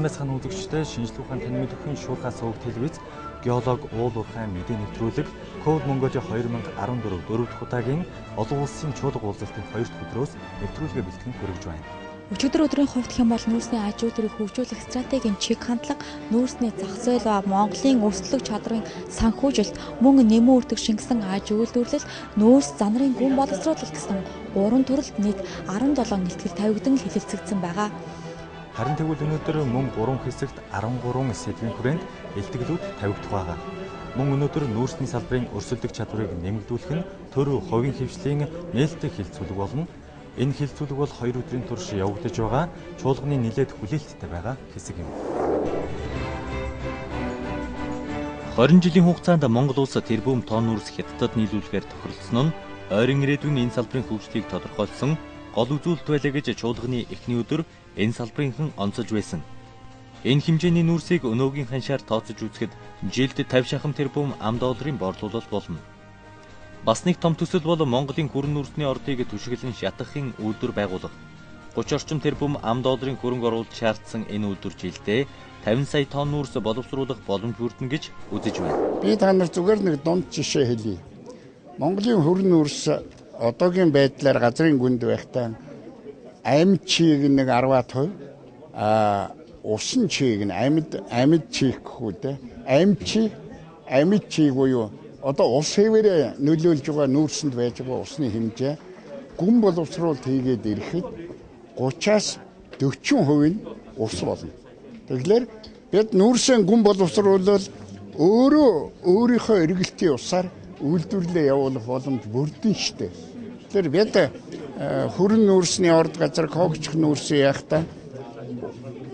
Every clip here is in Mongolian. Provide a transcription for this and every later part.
Сайн байцгаана үзэгчдээ, шинжлэх ухааны танин мэдэхүйн шуурхай сувг телевиз геолог уул уурхай мэдээ нэвтрүүлэг Coal Mongolia 2014 дөрөв дэх удаагийн олон улсын чуулга уулзалтын хоёр дахь өдрөөс нэвтрүүлгээ бэлтгэн хүргэж байна. Өчигдөр өдрийн хувьд хэм бол нүүрсний аж үйлдвэрийг хөгжүүлэх стратегийн чиг хандлага, нүүрсний зах зээл ба Монголын өрсөлдөх чадрын санхүүжилт, мөн нэмэн үрдэг шингэсэн аж үйлдвэрлэл, нүүрс занрын гүн боловсруулалт гэсэн гурван төрөлд нийт 17 нэгтгэл тавигдан хэлэлцэгдсэн байгаа. Харин тэгвэл өнөөдөр мөн 3 хэсэгт 13 сэдвийн хүрээнд илтгэлүүд тавигдах байгаа. Мөн өнөөдөр нүүрсний салбарын өрсөлдөх чадварыг нэмэгдүүлэх нь төр хувийн хвшлийн нээлттэй хилцүүлэг болно. Энэ хилцүүлэг бол 2 өдрийн турш явагдаж байгаа чуулганы нэлээд хүлээлттэй байгаа хэсэг юм. 20 жилийн хугацаанд Монгол улс тэрбум тонн нүүрс Хятадд нийлүүлэхээр тохиролцсон нь ойрын ирээдүйн энэ салбарын хөгжлийг тодорхойлсон гол үзүүлэлт байлаа гэж чуулганы эхний өдөр энэ салбарынхан онцолж байсан. Энэ хэмжээний нүүрсийг өнөөгийн ханшаар тооцож үзэхэд жилд 50 шахам тэрбум ам долларын борлуулалт болно. Бас нэг том төсөл бол Монголын хүрэн нүүрсний ордыг түшиглэн шатахын үйлдвэр байгуулах. 30 орчим тэрбум ам долларын хөрөнгө оруулалт шаардсан энэ үйлдвэр жилдээ 50 сая тонн нүүрс боловсруулах боломж бүрдэнэ гэж үзэж байна. Би та нар зүгээр нэг дунд жишээ хэлье. Монголын хүрэн нүүрс одоогийн байдлаар газрын гүнд байхдаа амьд чиг нэг 10%, усан чиг нь амьд чиг гэх үү те. Амьд чиг буюу одоо ус хэвээрээ нөлөөлж байгаа нүүрсэнд байж байгаа усны хэмжээ гүн боловсруулалт хийгээд ирэхэд 30-аас 40% нь ус болно. Тэгэхээр бид нүүрсээ гүн боловсруулвал өөрөө өөрийнхөө эргэлтийн усаар үйлдвэрлэлээ явуулах боломж бүрдэн штэ. Тэгэхээр бид хүрэн нүүрсний орд газар когчих нүүрсээ яхта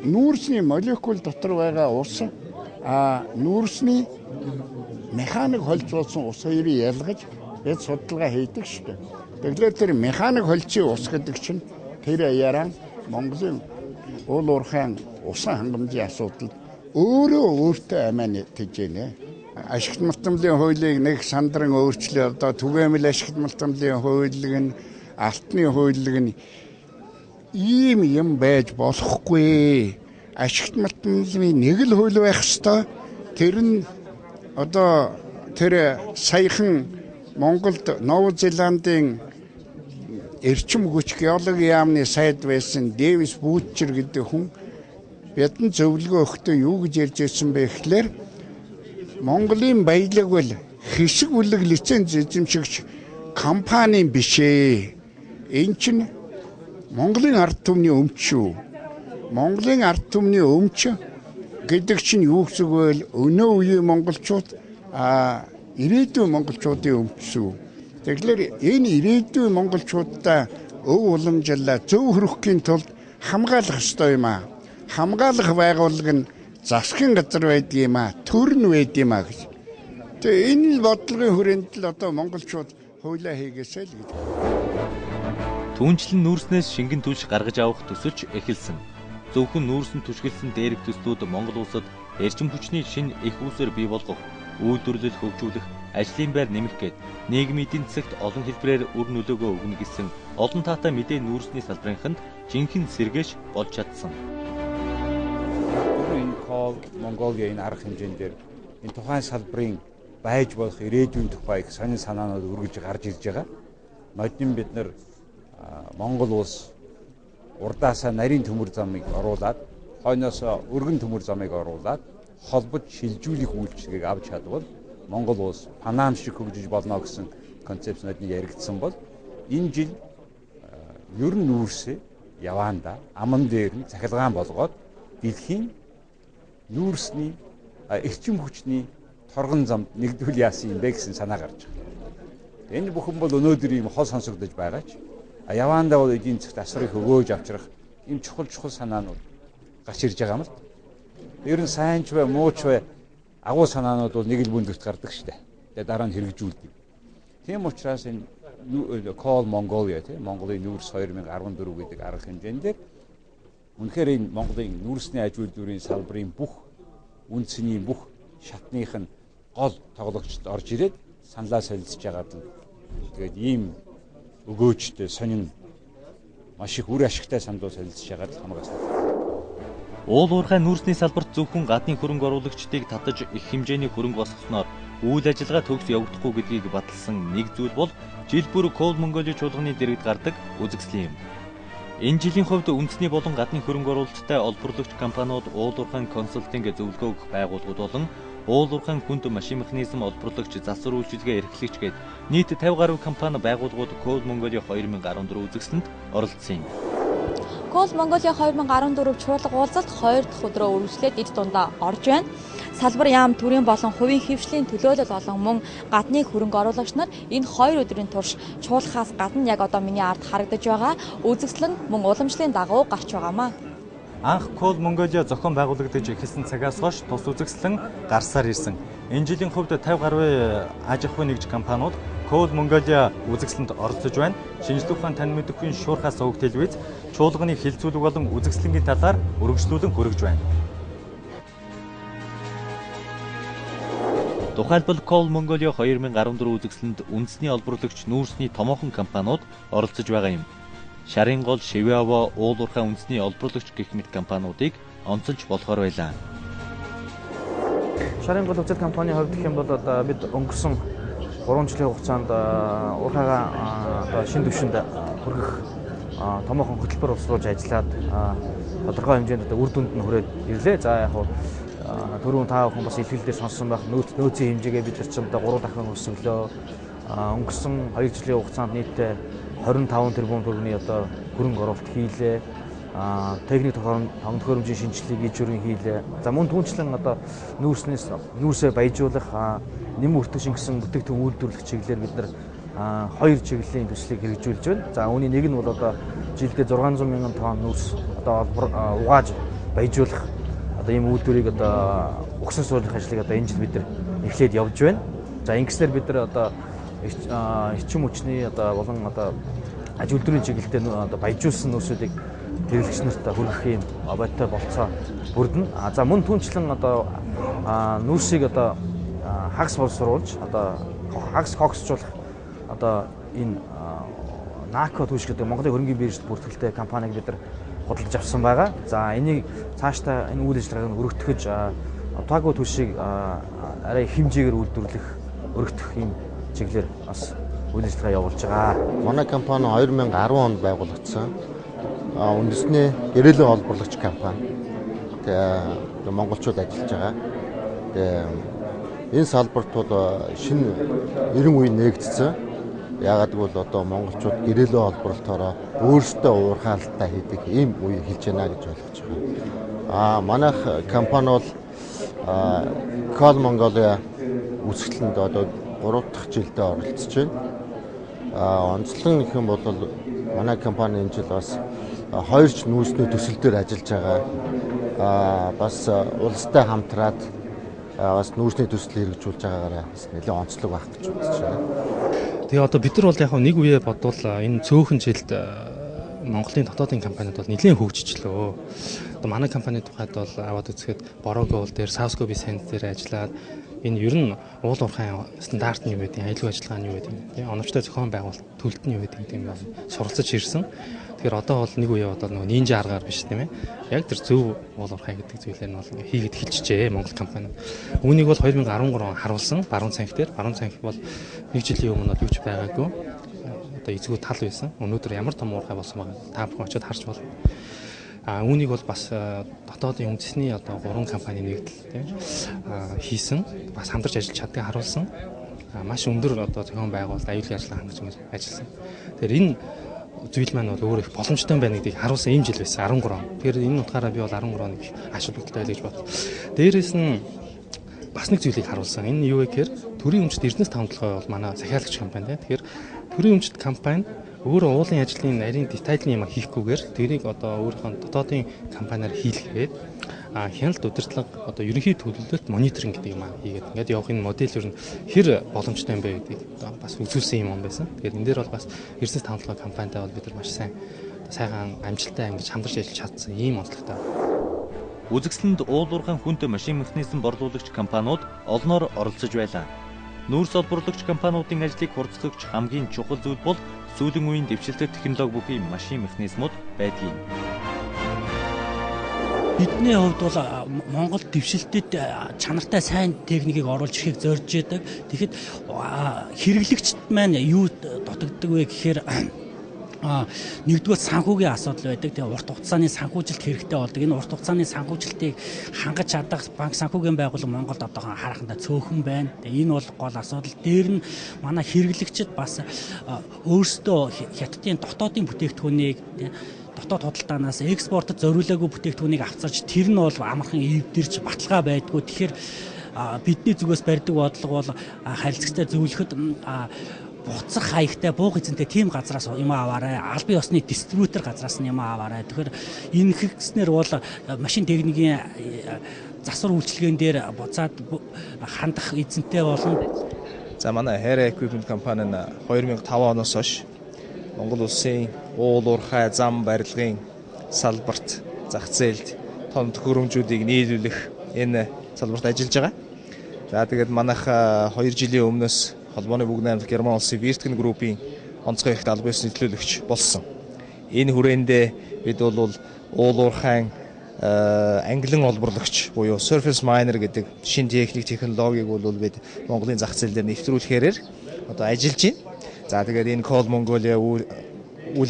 нүүрсний молекул дотор байгаа ус нүүрсний механик холцуулсан ус хоёрыг ялгаж бид судалгаа хийдэг шүү дээ. Тэгэхээр тэр механик холцын ус гэдэг чинь тэр аяараа Монголын уул уурхайн усан хангамжийн асуудал өөрөө өөртөө амиа тэжээнэ. Ашигт малтамлын хуулийг нэг сандран өөрчлөө. Одоо түгээмэл ашигт малтамлын хуулийг нь, алтны хуулийг нь ийм юм байж болохгүй. Ашигт малтамлын нэг л хууль байх ёстой. Тэр нь одоо тэр саяхан Монголд Ново Зеландын эрчим хүч геологийн яамны сайд байсан Дэвис Бүүчер гэдэг хүн бидэнд зөвлөгөө өгөхдөө юу гэж ярьж байсан бэ гэхлээр Монголын баялаг бол хэсэг бүлэг лиценз эзэмшигч компани биш ээ. Энэ чинь Монголын ард түмний өмч шүү. Монголын ард түмний өмч гэдэг чинь юу гэсэн үг вэ? Өнөө үеийн монголчууд ирээдүйн монголчуудын өмч шүү. Тэгэхээр энэ ирээдүйн монголчуудаа өв уламжлалаа зөв хөрөхийн тулд хамгаалах ёстой юм аа. Хамгаалах байгууллага нь засгийн газар байдаг юм аа, төр нь байдаг юм аа гэж. Тэгээ энэ бодлогын хүрээнд л одоо монголчууд хуулиа хийгээсэй л гэдэг. Түүнчлэн нүүрснээс шингэн түлш гаргаж авах төсөлч эхэлсэн. Зөвхөн нүүрсэн түшгэлсэн дээрх төслүүд Монгол улсад эрчим хүчний шинэ эх үүсвэр бий болгох, үйлдвэрлэл хөгжүүлэх, ажлын байр нэмэх гээд нийгмийн эдийн засагт олон хэлбэрээр үр нөлөөгөө өгнө гэсэн олон таатай мэдээ нүүрсний салбарынханд жинхэнэ сэргээш болж чадсан. Энэ Coal Mongolia энэ арга хэмжээн дээр энэ тухайн салбарын байж болох ирээдүйн тухай их сонин санаанууд өргөж гарч ирж байгаа. Модин бид нар Монгол улс урдаасаа нарийн төмөр замыг оруулаад, хойноос өргөн төмөр замыг оруулаад холбож шилжүүлэх үйлчилгээг авч чадвал Монгол улс Панам шиг хөгжиж болно гэсэн концепц нодны яригдсан бол энэ жил ер нь нүүрсээ яваанда аман дээр нь цахилгаан болгоод дэлхийн нүүрсний эрчим хүчний торгон замд нэгдвэл яасан юм бэ гэсэн санаа гарч байгаа. Энэ бүхэн бол өнөөдөр ийм хол сонсогдож байгаа ч яваандаа бол эдийн засагт асар их өгөөж авчрах ийм чухал санаанууд гарч ирж байгаа юм л. Ер нь сайн ч бай, муу ч бай агуу санаанууд бол нэг л бүндэгт гардаг штэ. Тэгээ дараа нь хэрэгжүүлдэг. Тийм учраас энэ Coal Mongolia тийм Монголын нүүрс 2014 гэдэг арга хэмжээн дээр үнэхээр энэ Монголын нүүрсний аж үйлдвэрийн салбарын бүх үндэсний бүх шатных нь гол тоглогчд орж ирээд саналаа солилцож байгаад л тэгээд ийм өгөөжтэй сонин маш их үр ашигтай саналуу солилцож байгаад л хамгаалсан. Уул уурхай нүүрсний салбарт зөвхөн гадны хөрөнгө оруулагчдыг татаж их хэмжээний хөрөнгө босгосноор үйл ажиллагаа төгс явагдахгүй гэдгийг баталсан нэг зүйл бол жил бүр Coal Mongolia чуулганы дэргэд гардаг үзэсгэлэн юм. Энэ жилийн хувьд үндэсний болон гадны хөрөнгө оруулалттай олборлогч компаниуд уул уурхайн консалтинг зөвлөгөө өгөх байгууллагууд болон уул уурхайн хүнд машин механизм олборлогч засвар үйлчилгээ эрхлэгч гээд нийт 50 гаруй компани байгууллагууд Coal Mongolia 2014 үзэсгэлэнд оролцсон юм. Coal Mongolia 2014 чуулга уулзалт 2 дахь өдрөө үргэлжлээд эд дундаа орж байна. Салбар яам төрийн болон хувийн хэвшлийн төлөөлөл болон мөн гадны хөрөнгө оруулагч нар энэ 2 өдрийн турш чуулгахаас гадна яг одоо миний ард харагдаж байгаа үзэсгэлэн мөн уламжлалын дагуу гарч байгаамаа. Анх Coal Mongolia зохион байгуулагдаж эхэлсэн цагаас хойш тус үзэсгэлэн гарсаар ирсэн. Энэ жилийн хувьд 50 гаруй аж ахуйн нэгж компаниуд Coal Mongolia үзэсгэлэнд оролцож байна. Шинжлэх ухаан тань мэдэхүйн шуурхай суваг телевиз чуулганы хилцүүлэг болон үзэсгэлэнгийн талаар үргэлжлүүлэн хүргэж байна. Тухайлбал Coal Mongolia 2014 үзэсгэлэнд үндэсний олборлогч нүүрсний томоохон компаниуд оролцож байгаа юм. Шарын гол, Шивэава, уул уурхай үндэсний олборлогч гэх мэт компаниудыг онцолж болохоор байлаа. Шарын гол үзэл компанийн хувьд гэх юм бол бид өнгөрсөн 3 жилийн хугацаанд уурхайгаа одоо шин түвшинд хүргэх томоохон хөтөлбөр боловсруулж ажиллаад тодорхой хэмжээнд одоо үр дүнд нь хүрээд ирлээ. За яг хуу түрүүн та бүхэн бас илтгэл дээр сонссон байх нөөцийн хэмжээгээ бид нар ч одоо 3 дахин өсгөлөө. Өнгөрсөн 2 жилийн хугацаанд нийтдээ 25 тэрбум төгрөгийн одоо хөрөнгө оруулалт хийлээ. Техник төхөөрөмжийн шинжилгээг ижүүрэн хийлээ. За мөн түүнчлэн одоо нүүрсээ баяжуулах, нэм өртөг шингэсэн бүтээгдэхүүн үйлдвэрлэх чиглэлээр бид нар хоёр чиглэлийн төслийг хэрэгжүүлж байна. За үүний нэг нь бол одоо жилдээ 600 мянган тонн нүүрс одоо угааж баяжуулах одоо ийм үйлдвэрийг одоо угсран суулгах ажлыг одоо энэ жил бид нар эхлээд явж байна. За ингэснээр бид нар одоо эрчим хүчний одоо болон одоо аж үйлдвэрийн чиглэлээр одоо баяжуулсан нүүрсүүдийг хэрэглэгч нарт хүргэх юм бодтой болцоо бүрдэнэ. За мөн түүнчлэн одоо нүүрсийг одоо хагас боловсруулж одоо хагас коксжуулах одоо энэ НАКО түвш гэдэг Монголын хөрөнгийн биржид бүртгэлтэй компаниг бид нар худалдаж авсан байгаа. За энийг цаашдаа энэ үйл ажиллагааг өргөтгөж Отаго түвшийг арай их хэмжээгээр үйлдвэрлэх, өргөтгөх юм чиглэлээр бас үйл ажиллагаа явуулж байгаа. Манай компани 2010 онд байгуулагдсан. Үндэсний гэрээлэн олборлогч компани. Тэгээ монголчууд ажиллаж байгаа. Тэгээ энэ салбарт бол шинэ 90 үе нээгдсэн. Яагаад гэвэл одоо монголчууд гэрээлэн олборлолтоороо өөрсдөө уурхаалтаа хийдэг ийм үе хэлж байна гэж ойлгож байгаа. Манайх компани бол Coal Mongolia үзэсгэлэнд одоо 3 дахь жилдээ оролцож байна. Онцлог гэх юм бол манай компани энэ жил бас хоёр ч нүүрсний төсөл дээр ажиллаж байгаа. Бас улстай хамтраад бас нүүрсний төсөл хэрэгжүүлж байгаагаараа бас нэлээд онцлог байх гэж бодож байна. Тэгээ одоо бид нар бол яг нэг үе бодвол энэ цөөхөн жилд Монголын дотоодын компаниуд бол нэлээд хөгжичлөө. Одоо манай компани тухайд бол аваад үзэхэд Борого уул дээр, Савско Бисенд дээр ажиллаад энэ ер нь уул уурхайн стандарт нь юу гэдэг, аюулгүй ажиллагаа нь юу гэдэг, тийм оновчтой зохион байгуулалт төлөлт нь юу гэдэг тийм суралцаж ирсэн. Тэгэхээр одоо бол нэг үе одоо нөгөө нинжа аргаар биш тийм ээ. Яг тэр зөв уул уурхай гэдэг зүйлээр нь бол хийгээд эхэлчихжээ Монгол компаниуд. Үүнийг бол 2013 он харуулсан баруун цанх дээр. Баруун цанх бол нэг жилийн өмнө бол юу ч байгаагүй. Одоо эзгүй тал байсан. Өнөөдөр ямар том уурхай болсон байгаа та бүхэн очиод харж болно. Үүнийг бол бас дотоодын үндэсний одоо 3 компани нэгдэл тийм хийсэн. Бас хамтарч ажиллаж чаддгийг харуулсан. Маш өндөр одоо зохион байгуулалт, аюулгүй ажиллагаа хангаж ажилласан. Тэгэхээр энэ зүйл маань бол өөр их боломжтой байна гэдгийг харуулсан ийм жил байсан 13 он. Тэгэхээр энэ утгаараа би бол 13 оныг ач холбогдолтой байлаа гэж бодлоо. Дээрээс нь бас нэг зүйлийг харуулсан. Энэ юу вэ гэхээр төрийн өмчт Эрдэнэс таван толгой бол манай захиалагч компани тийм. Тэгэхээр төрийн өмчт компани өөрөө уулын ажлын нарийн детайлийн юм хийхгүйгээр тэрийг одоо өөрийнхөө дотоодын компаниар хийлгээд хяналт удирдлага одоо ерөнхий төлөвлөлт мониторинг гэдэг юм хийгээд ингээд явах энэ модель ер нь хэр боломжтой юм бэ гэдгийг одоо бас үзүүлсэн юм байсан. Тэгэхээр энэ дээр бол бас Эрдэнэс таван толгой компанитай бол бид нар маш сайхан амжилттай ингэж хамтарч ажиллаж чадсан ийм онцлогтой. Үзэсгэлэнд уул уурхайн хүнд машин механизм борлуулагч компаниуд олноор оролцож байлаа. Нүүрс олборлогч компаниудын ажлыг хурцлогч хамгийн чухал зүйл бол сүүлийн үеийн дэвшилтэт технологи бүхий машин механизмууд байдгийг. Бидний хувьд бол Монгол дэвшилтэд чанартай сайн техникийг оруулж ирэхийг зорж яадаг. Тэгэхэд хэрэглэгчд маань юу дутагддаг вэ гэхээр нэгдүгээр санхүүгийн асуудал байдаг. Тэгээ урт хугацааны санхүүжилт хэрэгтэй болдог. Энэ урт хугацааны санхүүжилтийг хангаж чадах банк санхүүгийн байгууллага Монголд одоохон харахандаа цөөхөн байна. Тэгээ энэ бол гол асуудал. Дээр нь манай хэрэглэгчид бас өөрсдөө хятадын дотоодын бүтээгдэхүүнийг дотоод худалдаанаас экспортод зориулаагүй бүтээгдэхүүнийг авцарч тэр нь бол амархан эвдэрч баталгаа байдгүй. Тэгэхээр бидний зүгээс барьдаг бодлого бол харилцагчтай зөвлөхөд буцах хаягтай буух эзэнтэй тийм газраас юм аваарай. Албан ёсны дистрибьютор газраас нь юм аваарай. Тэгэхээр энэ хэрэгснэр бол машин техникийн засвар үйлчилгээн дээр буцаад хандах эзэнтэй болно. За манай Hera Equipment компани нь 2005 оноос хойш Монгол улсын уул уурхай зам барилгын салбарт зах зээлд том төхөөрөмжүүдийг нийлүүлэх энэ салбарт ажиллаж байгаа. За тэгээд манайх 2 жилийн өмнөөс холбооны бүгд найрамдах Герман улсын Wirtgen Group-ийн онцгой эрхт албан ёсны төлөөлөгч болсон. Энэ хүрээндээ бид бол уул уурхайн англин олборлагч буюу surface miner гэдэг шинэ техник технологиг бол бид Монголын зах зээл дээр нэвтрүүлэхээр одоо ажиллаж байна. За тэгээд энэ Coal Mongolia үйл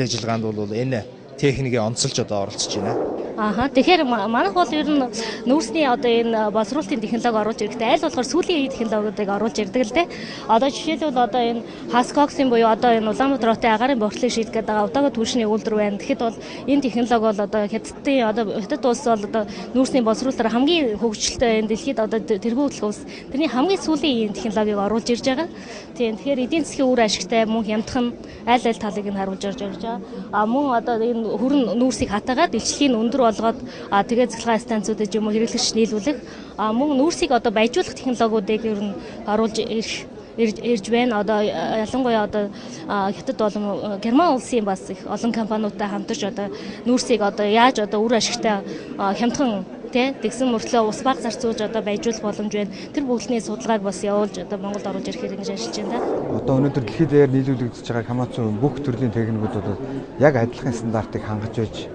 ажиллагаанд бол энэ техникийг онцолж одоо оролцож байна. Аха, тэгэхээр манайх бол ер нь нүүрсний одоо энэ боловсруулалтын технологи оруулж ирэхдээ аль болохоор сүүлийн үеийн технологиудыг оруулж ирдэг л дээ. Одоо жишээлбэл одоо энэ Haskox-ын буюу одоо энэ Улаанбаатар хотын агаарын бохирдлыг шийдэх гэдэг байгаа удаагийн түвшний үйлдвэр байна. Тэгэхэд бол энэ технологи бол одоо Хятадын одоо Хятад улс бол одоо нүүрсний боловсруулалтаар хамгийн хөгжилтэй энэ дэлхийд одоо тэргүүн хөтлөх улс. Тэрний хамгийн сүүлийн үеийн технологиг оруулж ирж байгаа. Тийм, тэгэхээр эдийн засгийн үр ашигтай мөн хямдхан аль аль талыг нь харуулж орж ирж байгаа. А мөн одоо энэ хүрэн нүүрсийг хатаагаад илчлэгийг өндөр болгоод тэгээ цахилгаан станцуудад юм уу хэрэглэгч нийлүүлэх мөн нүүрсийг одоо баяжуулах технологиудыг ер нь оруулж ирж байна. Одоо ялангуяа одоо Хятад болон Герман улсын бас их олон компаниудтай хамтарч одоо нүүрсийг одоо яаж одоо үр ашигтай хямдхан тэгсэн мөртлөө ус бага зарцуулж одоо баяжуулах боломж байна. Тэр бүгдний судалгааг бас явуулж одоо Монголд оруулж ирэхээр ингэж ажиллаж байна да. Одоо өнөөдөр дэлхийд даяар нийлүүлэгдэж байгаа Камацу бүх төрлийн техникүүд бол яг адилхан стандартыг хангаж байж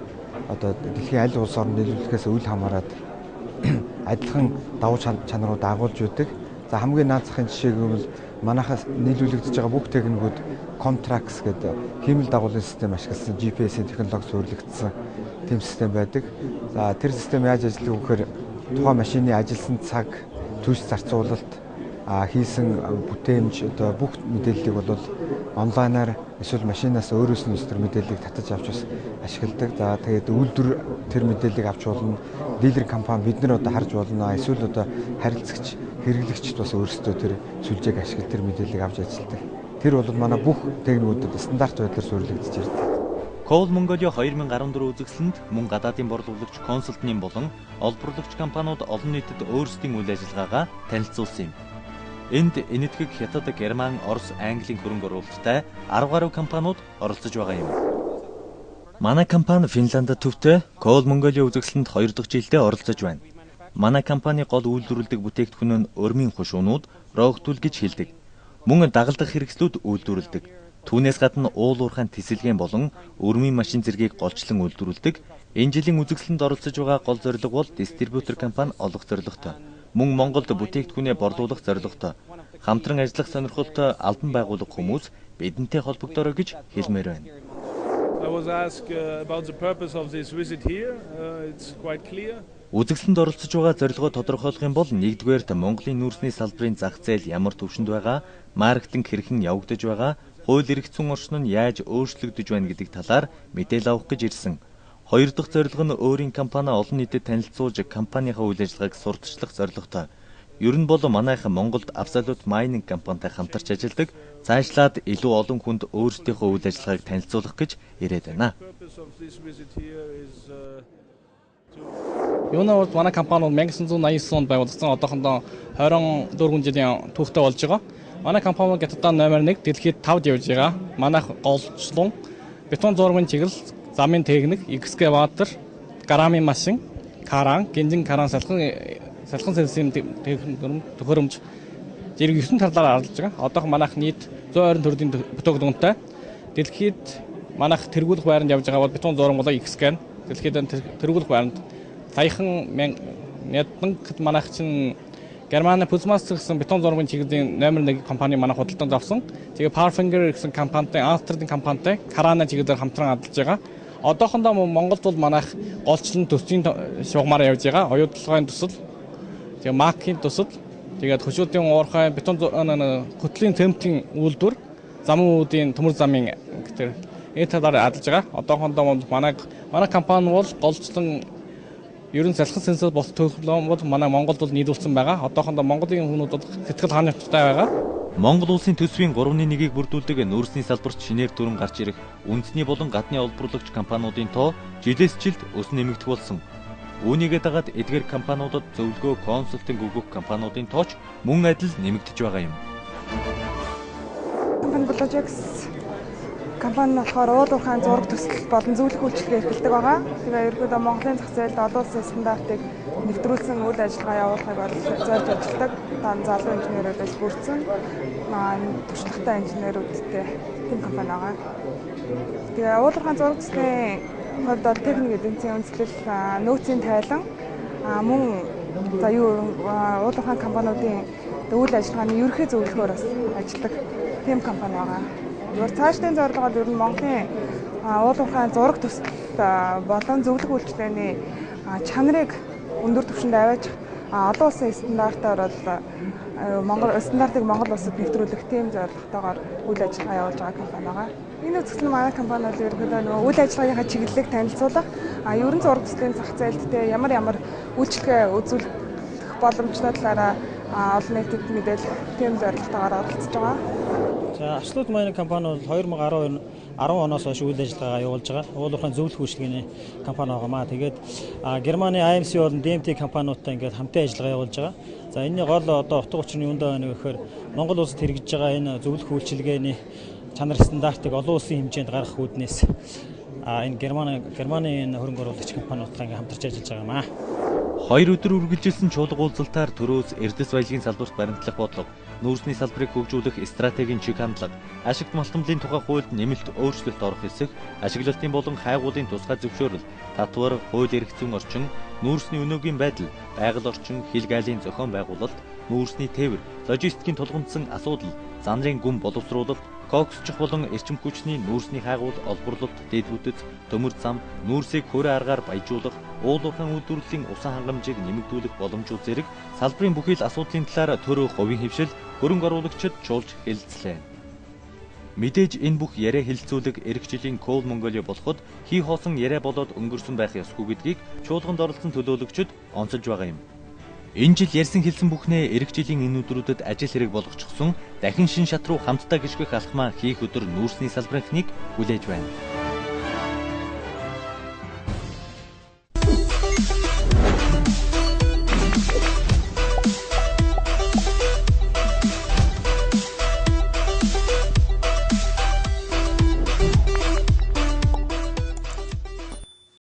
одоо дэлхийн аль улс орнд нийлүүлэхээс үл хамааран адилхан давуу чанарууд агуулж байдаг. За хамгийн наад захын жишээ гэвэл манайхаас нийлүүлэгдэж байгаа бүх техникүүд Comtrax гэдэг хиймэл дагуулын систем ашигласан GPS-ийн технологи суурилагдсан тийм систем байдаг. За тэр систем яаж ажиллах вэ гэхээр тухайн машины ажилласан цаг, түлш зарцуулалт, хийсэн бүтээмж одоо бүх мэдээллийг бол онлайнаар эсвэл машинаас өөрөөс нь өстөр мэдээллийг татаж авч бас ашигладаг. За тэгээд үйлдвэр тэр мэдээллийг авч болно. Дилер компани бид нар одоо харж болно. Эсвэл одоо харилцагч, хэрэглэгчд бас өөрсдөө тэр сүлжээг ашиглаж тэр мэдээллийг авч ажилладаг. Тэр бол манай бүх техникүүдэд стандарт байдлаар суурилагдаж ирдэг. Coal Mongolia 2014 үзэсгэлэнд мөн гадаадын борлуулагч консультны болон олборлагч компаниуд олон нийтэд өөрсдийн үйл ажиллагаагаа танилцуулсан юм. Энд Энэтхэг, Хятад, Герман, Орос, Английн хөрөнгө оруулалттай 10 гаруй компаниуд оролцож байгаа юм. Манай компани Финландд төвтэй Coal Mongolia үзэсгэлэнд 2 дахь жилдээ оролцож байна. Манай компани гол үйлдвэрлэдэг бүтээгдэхүүн нь өрмийн хушуунууд, рогтүл гэж хэлдэг. Мөн дагалдах хэрэгслүүд үйлдвэрлэдэг. Түүнээс гадна уул уурхайн тэсэлгээн болон өрмийн машин зэргийг голчлон үйлдвэрлэдэг. Энэ жилийн үзэсгэлэнд оролцож байгаа гол зорилго бол дистрибьютор компани олох зорилготой. Мөн Монголд бүтээгдэхүүнээ борлуулах зорилготой. Хамтран ажиллах сонирхолтой албан байгууллага хүмүүс бидэнтэй холбогдорой гэж хэлмээр байна. Үзэсгэлэнд оролцож байгаа зорилгоо тодорхойлох юм бол нэгдүгээрт Монголын нүүрсний салбарын зах зээл ямар түвшинд байгаа, маркетинг хэрхэн явагдаж байгаа, хууль эрх зүйн орчин нь яаж өөрчлөгдөж байна гэдэг талаар мэдээлэл авах гэж ирсэн. Хоёр дахь зорилго нь өөрийн компани олон нийтэд танилцуулж компанийнхаа үйл ажиллагааг сурталчлах зорилготой. Ер нь бол манайхан Монголд Absolute Mining компанитай хамтарч ажилладаг. Цаашлаад илүү олон хүнд өөрсдийнхөө үйл ажиллагааг танилцуулах гэж ирээд байна. Юунаа бол манай компани бол 1989 онд байгуулагдсан. Одоохондоо 24 жилийн түүхтэй болж байгаа. Манай компани Хятадд номер 1, дэлхийд 5-д явж байгаа. Манайх голчлон бетон зургийн чиглэл, замын техник, экскаватор, гарамын машин, каран, гинжин каран салхин сэлсийн төхөөрөмж зэрэг 9 талаар арилж байгаа. Одоох манайх нийт 120 төрлийн бүтээгдэхүүнтэй. Дэлхийд манайх тэргүүлэх байранд явж байгаа бол бетон зураг болон экскан. Дэлхийд тэргүүлэх байранд Саяхан мянган манайх чинь Германы Putzmeister гэсэн бетон зургийн чиглэлийн номер 1 компани манай худалдаанд авсан. Тэгээ Palfinger гэсэн компанитай, Австрийн компанитай Карана чиглэлээр хамтран ажиллаж байгаа. Одоохондоо Монголд бол манайх голчлон төслийн шугамаар явж байгаа. Оюутлогын төсөл, тэгээ Макийн төсөл, тэгээд хөшүүдийн уурхай, бетон хөтлийн цементийн үйлдвэр, замын үүдийн төмөр замын гэтэр энэ талаар ажиллаж байгаа. Одоохондоо манай компани бол голчлон ер нь залхин сенсор бос төлөв бол манай Монголд бол нийлүүлсэн байгаа. Одоохондоо Монголын хүмүүд бол сэтгэл ханамжтай байгаа. Монгол улсын төсвийн 3.1-ийг бүрдүүлдэг нүүрсний салбарт шинээр төрөн гарч ирэх үндэсний болон гадны олборлогч компаниудын тоо жилээс жилд өсөн нэмэгдэх болсон. Үүнийгээ дагаад эдгээр компаниудад зөвлөгөө, консалтинг өгөх компаниудын тооч мөн адил нэмэгдэж байгаа юм. Компани Blogix компани нь болохоор уул уурхайн зураг төсөл болон зөвлөх үйлчилгээ эрхэлдэг байгаа. Тэгээ ерөнхийдөө Монголын зах зээлд олон улсын стандартыг нэвтрүүлсэн үйл ажиллагаа явуулахыг бол зорж ажилладаг. Залуу инженерүүдээс бүрдсэн туршлагатай инженерүүдтэй тийм компани байгаа. Тэгээ уул уурхайн зураг төслийн хувьд бол техник эдийн засгийн үндэслэл, нөөцийн тайлан, мөн за юу уул уурхайн компаниудын үйл ажиллагааны ерөнхий зөвлөхөөр бас ажилладаг тийм компани байгаа. Зүгээр цаашдын зорилго бол ер нь Монголын уул уурхайн зураг төсөл болон зөвлөх үйлчилгээний чанарыг өндөр түвшинд аваачих, олон улсын стандартаар бол Монгол стандартыг Монгол улсад нэвтрүүлэх тийм зорилготойгоор үйл ажиллагаа явуулж байгаа компани байгаа. Энэ үзэсгэлэн манай компани бол ерөнхийдөө нөгөө үйл ажиллагааныхаа чиглэлийг танилцуулах, ерөн зураг төслийн зах зээлд те ямар ямар үйлчилгээ үзүүлэх боломжтой талаараа олон нийтэд мэдээлэх тийм зорилготойгоор оролцож байгаа. За, Absolute Mining компани бол 2012 10 оноос хойш үйл ажиллагаагаа явуулж байгаа. Уул уурхайн зөвлөх үйлчилгээний компани байгаамаа. Тэгээд Германы IMC болон DMT компаниудтай ингээд хамтын ажиллагаа явуулж байгаа. За, энэний гол одоо утга учир нь юунд байна вэ гэхээр Монгол улсад хэрэгжиж байгаа энэ зөвлөх үйлчилгээний чанар стандартыг олон улсын хэмжээнд гаргах үүднээс энэ Германы энэ хөрөнгө оруулагч компаниудтай ингээд хамтарч ажиллаж байгаа юм аа. Хоёр өдөр үргэлжилсэн чуулга уулзалтаар төрөөс Эрдэс баялагын салбарт баримтлах бодлого, нүүрсний салбарыг хөгжүүлэх стратегийн чиг хандлага, ашигт малтамлын тухай хуульд нэмэлт өөрчлөлт орох хэсэг, ашиглалтын болон хайгуулын тусгай зөвшөөрөл, татвар, хууль эрх зүйн орчин, нүүрсний өнөөгийн байдал, байгаль орчин, хил гайлын зохион байгуулалт, нүүрсний тээвэр, логистикийн тулгамдсан асуудал, занрын гүн боловсруулалт, коксчих болон эрчим хүчний нүүрсний хайгуул олборлолт, дээд бүтэц, төмөр зам, нүүрсийг хөөрэ аргаар баяжуулах, уул уурхайн үйлдвэрлэлийн усан хангамжийг нэмэгдүүлэх боломжууд зэрэг салбарын бүхий л асуудлын талаар төрөө хувийн хэвшил, хөрөнгө оруулагчид чуулж хэлэлцлээ. Мэдээж энэ бүх яриа хэлэлцүүлэг эх жилийн Coal Mongolia болоход хий хоосон яриа болоод өнгөрсөн байх ёсгүй гэдгийг чуулганд оролцсон төлөөлөгчид онцолж байгаа юм. Энэ жил ярьсан хэлсэн бүхнээ эх жилийн энэ өдрүүдэд ажил хэрэг болгочихсон дахин шин шат руу хамтдаа гიშгэх алхмаа хийх өдөр нүүрсний салбарынхныг хүлээж байна.